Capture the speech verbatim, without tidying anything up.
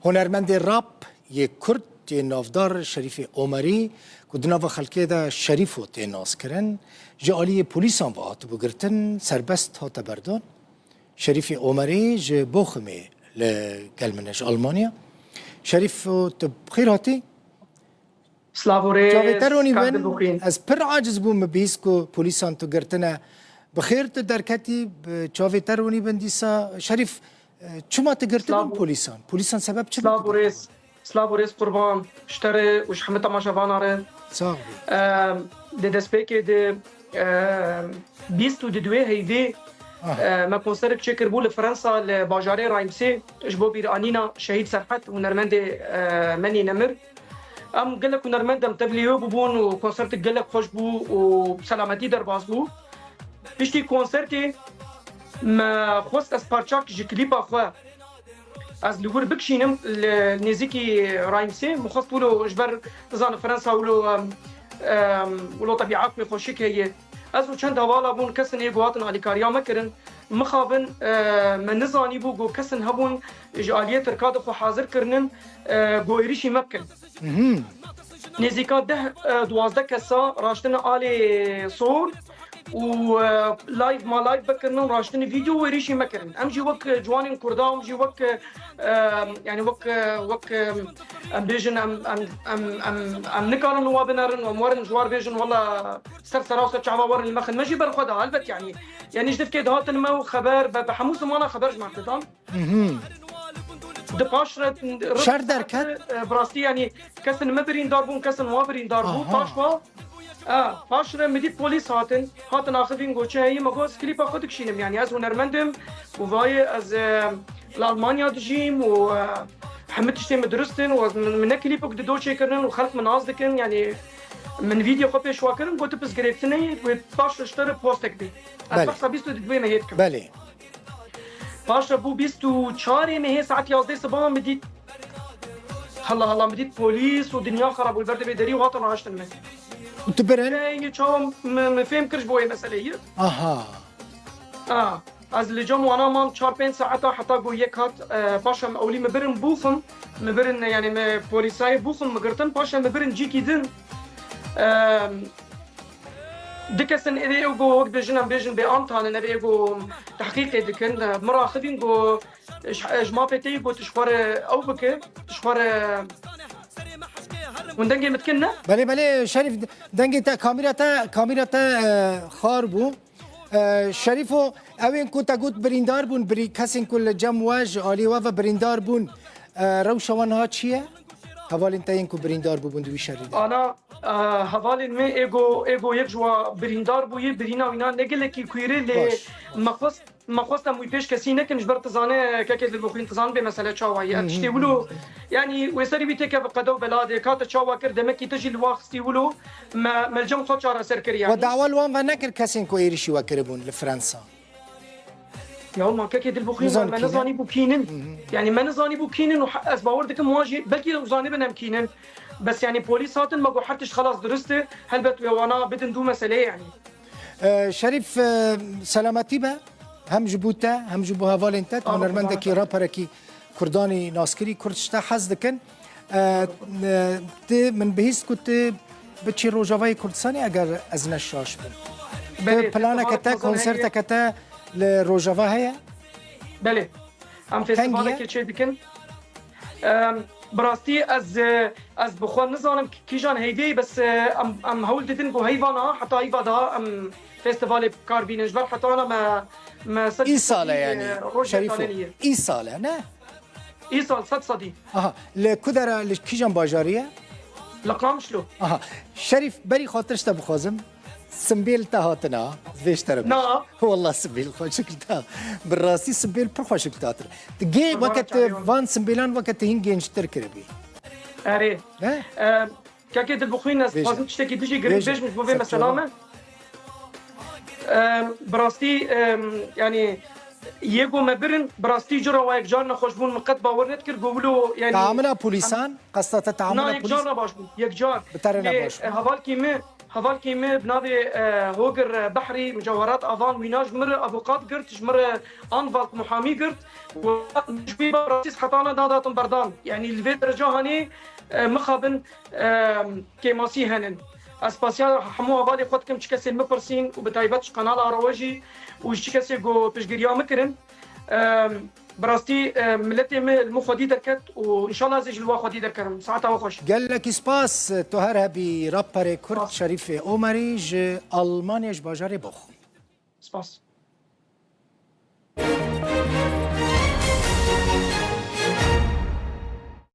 Hunermendê rap yê Kurd yê navdar Şerîfê Omerî, ku di nava xelkê de Şerîfo tê naskirin, ji aliyê polîsan ve hatibû girtin, serbest hate berdan. Şerîfê Omerî ji Bochumê li gel min e, ji Almanya. Şerîfo, tu bi xêr hatî? Silav û rêz, Çavê te ronî kak bin, Dilbixwîn. Ez pir aciz bûm, min bihîst ku polîsan tu girtine. Bi xêr tu derketî, bi çavê te ronî bin dîsa. Şerîf, e, çima tu girtibûn Silav û polîsan? Polîsan sebeb çi bû Silav tu û rêz. Girtibûn? Silav û rêz qurban. Ji te re û ji hemû temaşevana re. Sax bî. Em, di destpêkê de, em, bîst û di duwê heyvê, Aha. e, me konserek çêkiribû li Fransa, li bajarê Reimsê, ji bo bîranîna Şehîd Serhet, hunermendê, e, Menî Nemir. Em gelek hunermend em tevlî wê bûbûn û konsertek gelek xweş bû û bi selametî derbas bû. Piştî konsertê me xwest ez parçak ji klîpa xwe ez li wir bikişînim li nêzîkî Reimsê. Min xwest wilo ji ber, dizane Fransa wilo, em, em, wilo tebîat wê xweşik heye. Ez û çend hevala bûn, kesin ê ku hatin alîkariya me kirin. Mixabin, e, me nizanîbû ku kesin hebûn ji aliyê Tirka de xwe hazir kirinin, e, ku êrîşî me bikin. Mhm. Nêzîka deh, e, duwazdeh kesa raştine alê sor û, e, live ma live vekirinin, raştine vîdeo û êrîşî me kirin. Em jî wek ciwanên Kurda, em jî wek, e, yani wek, e, wek, e, em bêjin, em, em, em, em, em nikarin wa binerin, em werin ji war bêjin, wela ser sera ser çava werin li me xin. Me jî ber xwe da, helbet yani. Yani ji divkê dihatin me û xeber, be, be hemû zimana xeber ji me didan. Mhm. Di paş re, Şer derket? E, bi rastî, yanî kesin me birîndar bûn, kesin wa birîndar bû. Aha. Paş wa, e, paş re min dît polîs hatin, hatin axivîn, got çi heyî, me got ez klîpa xwe dikişînim, yanî ez hunermend im û vayê ez, e, li Almanya dijîm û, e, hemû tiştê min dirust in û ez, min, min ne klîpek dido çêkirinin û xelk min nas dikin, yanî min vîdeo xwe pêşwa kirin, got tu pirsgirêktinê, wê paş ji te re postek bê. Ez Belê. Behsa bîst û duduwê mehê dikim. Belê. Paşa bû bîst û çarê mehê saet yazdeh sibaha min dît. Hela hela min dît polîs û dinya xera bû li ber devê derî û hatin raştin min. Û tu birin? Ey, çawa min, min fêm kir ji bo wê meseleyê. Aha. A, ez li cem wana mam çar pênc saeta heta ku yek hat, e, paşa min ewlî min birin Bochum, min birin, yani min polîsayê Bochum min girtin, paşa min birin cîkî din. E, Du kesin êdî ê ku wek bêjin em bêjin bêant hanin, ev ê ku tehqîqê dikin. Min raxivîn ku ji, ji mafê te yî ku tu ji xwe re ew bike, tu ji xwe re hûn dengê min dikin ne? Belê, belê, Şerîf, dengê te, kamîra te, kamîra te, e, xar bû. E, Şerîfo, ew ên ku te got birîndar bûn, birî-, kesên ku li cem we ji alî we ve birîndar bûn, e, rewşa wan niha çi ye? Hevalên te yên ku birîndar bûbûn di wî şerî de. Ana, e, hevalên me ê ku, ê ku yek ji wa birîndar bûye, birîna wîna ne gelekî kûr e, lê Baş. Me xwest, me xwest em wî pêş kesî nekin, ji ber tu zane, kekê Dilbixwîn, tu zane bê mesele çawa ye. Ev Hı hı. tiştê wilo, yanî wê serî wî têkeve qede û bela dê, ka te çawa kir, demekî te jî li wa xistî wilo, me, me li cem xwe çareser kiriye. We dawa li wan ve nekir kesên ku êrîşî we kiribûn li Fransa? Ya ma kekê Dilbixwîn, Nizan me kî ne? nizanî bû kînin. Hı hı. Yani me nizanî bû kînin û he-, ez bawer dikim wan jî belkî uzanî bin em kînin. Bes yani polîs hatin me got her tişt xelas dirist e. Helbet wê wana bidin dû meseleyê yani. Ee, Şerîf, e, selametî be. Hem ji bo te, hem ji bo hevalên te, tu Sağ ol, hunermendekî, sağ ol. raperekî Kurdanî naskirî, Kurd ji te hez dikin. E, e, tu min bihîst ku tu biçî Rojavayê Kurdistanê eger ez ne şaş bim. Belê, Tu planeke te, festivalek mezin heye. konserteke te li Rojava heye? Belê. Em Kengî ye? festivalekê çê dikin. Em, bi rastî ez, ez bi xwe nizanim kîjan heyvê, bes, em, em hewl didin ku heyva niha, heta heyva daha em festivalê bi kar bînin. Ji ber heta ana me, me ser Îsal e sedî, yani, e, rojê Şerîfo. tanenî ye. Îsal e, ne? Îsal sed sedî. Aha, li ku dera, li kîjan bajarî ye? Li Qamişlo. Aha, Şerîf, berî xatir ji te bixwazim. Simbêl te hatina, vê ji te re Na. bêjim. Wallah simbêl xweşik li te. Bi rastî simbêl pir xweşik li te hatin. Di gê Qurban weke te çavê wan. van simbêlan weke te hîn gençtir kiribî. Erê. He? Em, Kekê Dilbixwîn, ez Bêje. dixwazim tiştekî dijî girîng Bêje. bêjim ji bo vê Ser mesela çavan. me. Em, bi rastî, em, yani, yê ku me birin, bi rastî cura wa yekcar nexweş bûn, min qet bawer nedikir, ku wilo, yani, Tahamila polîsan, qesta te tahamila Na, yekcar polîs? nebaş bûn, yekcar. Bi te re Lê, nebaş bûn. e, hevalkî min, Hevalkê me bi navê, e, Hogir, e, Behrî, Micawerat Avan, wîna ji min re avûkat girt, ji min re anwalt, muhamî girt. Û ji wî ba rastî hetana nadatin berdan. Yanî li vê dereca hanê, e, mixabin, e, kêmasî henin. Ez spasiya hemû hevalê xwe dikim, çi kesên min pirsîn û bi taybet ji kanala Arewa jî û ji çi kesê ku piştgiriya min kirin. E, Bi rastî, e, miletê me li min xwedî derket û înşallah ez ê jî li wa xwedî derkerim. Saeta we xweş. Gelekî spas, tu her hebî raperê Kurd. Spas. Şerîfê Omerî ji Almanya, ji bajarê Bochum. Spas.